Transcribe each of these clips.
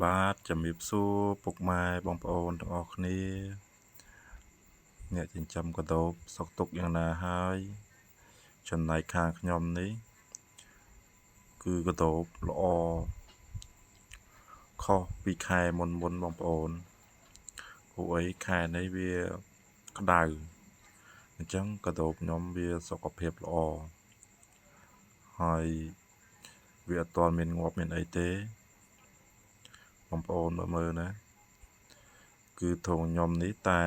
បាទជំរាបសួរពុកម៉ែបងប្អូនទាំងអស់គ្នាអ្នកចិញ្ចឹមកដូបសុខទុក្ខយ៉ាងណាហើយចំណែកខាងខ្ញុំនេះគឺកដូបល្អខុសពីខែមុនមុនបងប្អូនព្រោះអីខែនេះវាក្តៅអញ្ចឹងកដូបខ្ញុំវាសុខភាពល្អហើយវាអត់ទាន់មានងាប់មានអីទេបងប្អូនមើលមើលណាគឺធុងខ្ញុំនេះតែ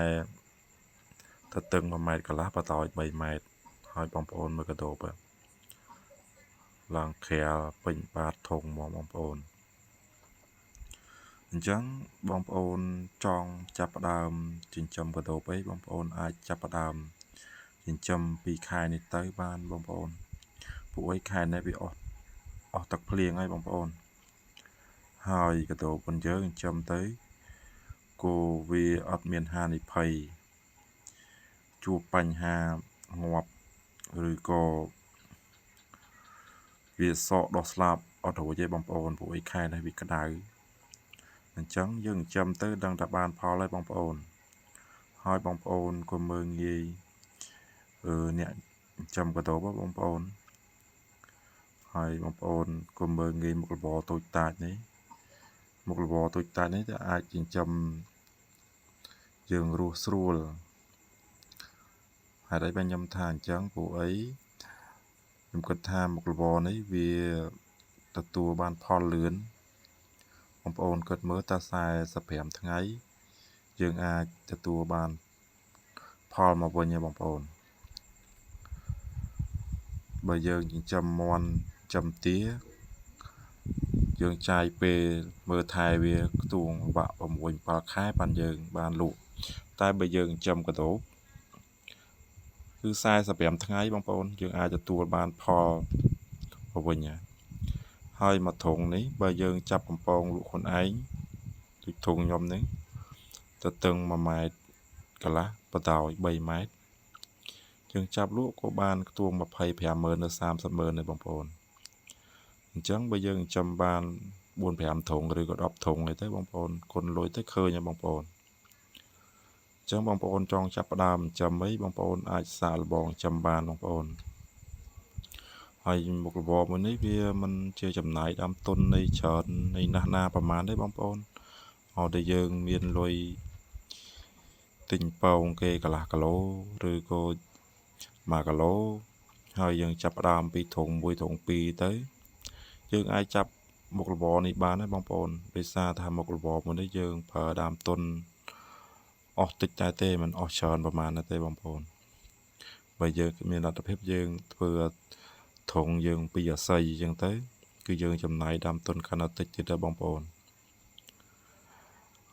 ទៅតឹង1ម៉ែត្រកន្លះបតោយ3ម៉ែត្រហើយបងប្អូនមើលកដូបឡើងក្រាលពេញបាតធុងហ្មងបងប្អូនអញ្ចឹងបងប្អូនចង់ចាប់ផ្ដើមចិញ្ចឹមកដូបអីបងប្អូនអាចចាប់ផ្ដើមចិញ្ចឹមពីខែនេះទៅបានបងប្អូនពួកអីខែនេះវាអស់ទឹកភ្លៀងហើយបងប្អូនហើយកដូបរបស់យើងចិញ្ចឹមទៅគោវាអត់មានហានិភ័យជួបបញ្ហាងាប់ឬក៏វាសក់ដោះស្លាប់អត់រួចទេបងប្អូនព្រោះអីខែនេះវាក្តៅអញ្ចឹងយើងចិញ្ចឹមទៅដឹងតែបានផលហើយបងប្អូនហើយបងប្អូនក៏មើលងាយអ្នកចិញ្ចឹមកដូបបងប្អូនហើយបងប្អូនក៏មើលងាយមុខរបរតូចតាចនេះមុខរបរតូចតាចនេះទៅអាចចិញ្ចឹមយើងរស់ស្រួលហេតុអីបានខ្ញុំថាអញ្ចឹងព្រោះអីខ្ញុំគិតថាមុខរបរនេះវាទទួលបានផលលឿនបងប្អូនគិតមើលតា45ថ្ងៃយើងអាចទទួលបានផលមកវិញហ៎បងប្អូនបើយើងចិញ្ចឹមមាន់ចិញ្ចឹមទាយើងចាយពេលមើលថែវាខ្ទង់បាក់6 7ខែបានយើងបានលក់តែបើយើងចិញ្ចឹមកដូបគឺ45ថ្ងៃបងប្អូនយើងអាចទទួលបានផលមកវិញហើយមួយធុងនេះបើយើងចាប់កំពងលក់ខ្លួនឯងដូចធុងខ្ញុំនេះទៅតឹង1ម៉ែត្រកន្លះបតោយ3ម៉ែត្រយើងចាប់លក់ក៏បានខ្ទង់250,000ទៅ30,000ដែរបងប្អូនអញ្ចឹងបើយើងចិញ្ចឹមបាន4 5ធុងឬក៏10ធុងអីទៅបងប្អូនគុណលុយទៅឃើញហើយបងប្អូនអញ្ចឹងបងប្អូនចង់ចាប់ផ្ដើមចិញ្ចឹមអីបងប្អូនអាចសាកល្បងចិញ្ចឹមបានបងប្អូនហើយមុខរបរមួយនេះវាមិនជាចំណាយដើមទុននៃច្រើននៃណាស់ណាប្រហែលទេបងប្អូនឲ្យតែយើងមានលុយទិញពងគេកន្លះគីឡូឬក៏1គីឡូហើយយើងចាប់ផ្ដើមពីធុង1ធុង2ទៅយើងអាចចាប់មុខរបរនេះបានដែរបងប្អូនដោយសារថាមុខរបរមួយនេះយើងប្រើដើមទុនអស់តិចតែទេមិនអស់ច្រើនប្រហែលទេបងប្អូនបើយើងមានលទ្ធភាពយើងធ្វើធុងយើងពីអាស័យអញ្ចឹងទៅគឺយើងចំណាយដើមទុនកាន់តែតិចទៀតដែរបងប្អូន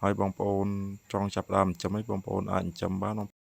ហើយបងប្អូនចង់ចាប់ដើមចិញ្ចឹមអីបងប្អូនអាចចិញ្ចឹមបានបង